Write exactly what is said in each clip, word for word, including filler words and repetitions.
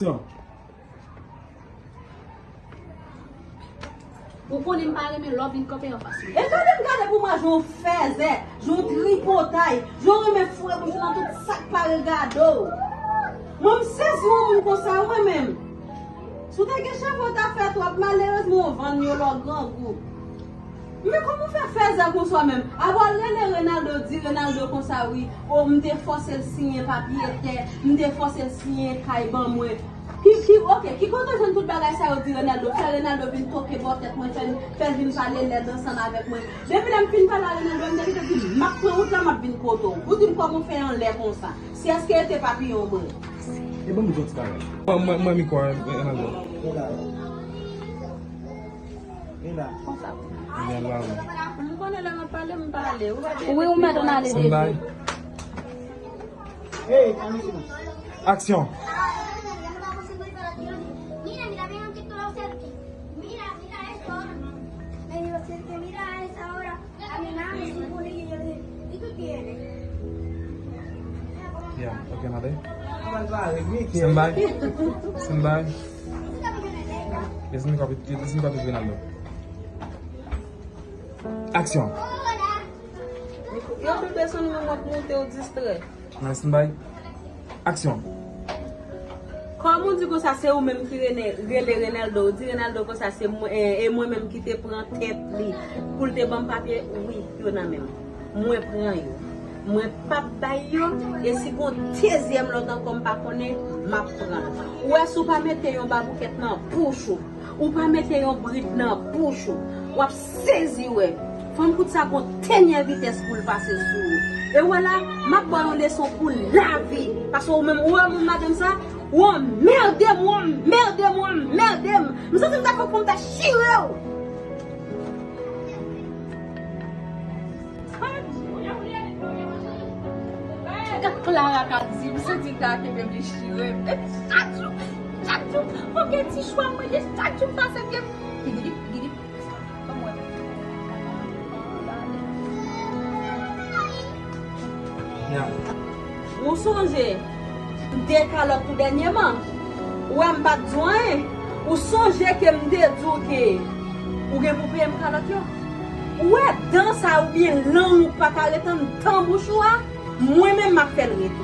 Ou konnen m pa renmen lè w vin kanpe anfas mwen. E gade m gade pou mwen, jan w fèzè, jan w tripotay, jan w renmen foure bouch ou nan tout sa k pa regade w. Mwen, m sezi yon moun konsa, wi, menm. Si w te gen cheve, w ta fè twòp, malerezman, w vann yo lè w grangou. Men kòman w fè fèzè konsa menm? Apre w al rele Renaldo, di Renaldo konsa, wi, o, m te fòse l siyen papye tè, m te fòse l siyen kay ban mwen. Ki, ki, oke, ki kote w jwenn tout bagay sa yo di Renaldo? Fè Renaldo vin toke bò tèt mwen, fè, fè l vin pale lèd ansanm avèk mwen. Depi lè m fin pale a Renaldo, m te kite di, m ap pran wout la, m ap vin kote w. Ou di m kòman w fè anlè konsa? Si èske e te papiyon mwen? E ban m di w ti bagay. Mwen, mwen, mwen, mikwo a, Renaldo. Renaldo. M konnen lè m ap pale, m pale. Ou pa bezwen. Wi, ou mèt ann ale deja. Aksyon. Mira, mira, ven aquí, tú lo acerques. Mira, mira esto ahora. Me dijo, acerque, mira eso ahora. A mi mami, sí, con ella, yo dije, ¿y tú quieres? Yeah, okay, mother. Stand by. Stand by. Yes, mi copy. Yes, mi copy Renaldo. Aksyon. Yo, bebe, son nan w ap monte, w distrè. Nice and bye. Aksyon. Kòman w di konsa se ou menm ki rene-, rele Renaldo, ou di Renaldo konsa se mwen, e, e mwen menm ki te pran tèt li pou l te ban m papye, wi, yo nan men m. Mwen pran yo. Mwen p ap bay yo, e si gon dezyèm lòt ankò m pa konnen, m ap pran l. Ou wè si w pa mete yon baboukèt nan bouch ou, ou pa mete yon brid nan bouch ou, w ap sezi wè. Fanm kout sa gon dènyè vitès pou l pase sou ou. E w wè la, m ap ba w yon leson pou lavi. Paske ou menm, ou wè moun madanm sa, ou anmède m, ou anmède m, ou anmède m. M santi m ta fè pou m ta chire w. Gad Clara ka di, m santi Clara te vle chire m. Epi chak jou, chak jou, fòk gen ti chwa mwen, chak jou m pase m gen pigidip, pigidip. Ban m wè. Ya. Ou sonje, m te kalòt tou dènyèman. Ou wè m pa t di w anyen. Ou sonje ke m te di w ke ou gen pou peye m kalòt yo. Ou wè dan sa oubyen lang ou pa ka ret anndan bouch ou a, mwen menm m ap fè l rete.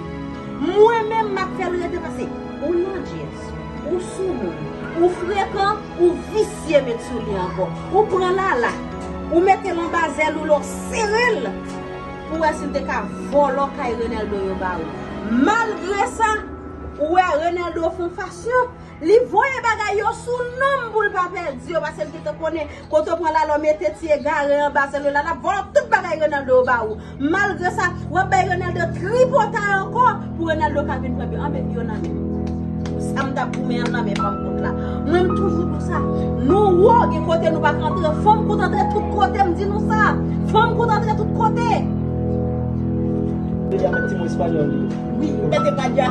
Mwen menm m ap fè l rete paske ou landjèz, ou soumoun, ou frekan, ou visye met sou li ankò. Ou pran Lala, ou mete l anba zèl ou la, w sere l pou wè si l te ka vòlò kay Renaldo yo ba ou. Malgre sa, ou wè Renaldo fè yon fasyon, li voye bagay yo sou non m pou l pa pèdi yo, paske l gentan konnen kote w pran Lala w mete ti egare anba zèl ou la, l ap vòlò tout bagay Renaldo yo ba ou. Malgre sa, w ap bay Renaldo tripotay ankò pou Renaldo ka vin pran byen. Anben, yo nan men m. Sa m t ap goumen an nan men fanm kout la. Mwen, m toujou di w sa. Nou wo, gen kote nou pa ka antre. Fanm kout antre tout kote, m di nou sa. Fanm kout antre tout kote. Deja met ti mo espanyòl li. Wi, mete pa dja.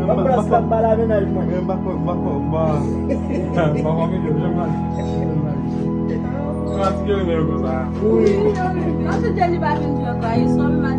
Mwen pran slap ba la mennaj mwen. Mwen pa kwè, mwen pa kwè, mwen pa, mwen pa kwè milyon, mwen pa. Mwen pa ti kere men yo konsa. Wi. Mwen se Jenny pa vin di ankò, e swa mwen pa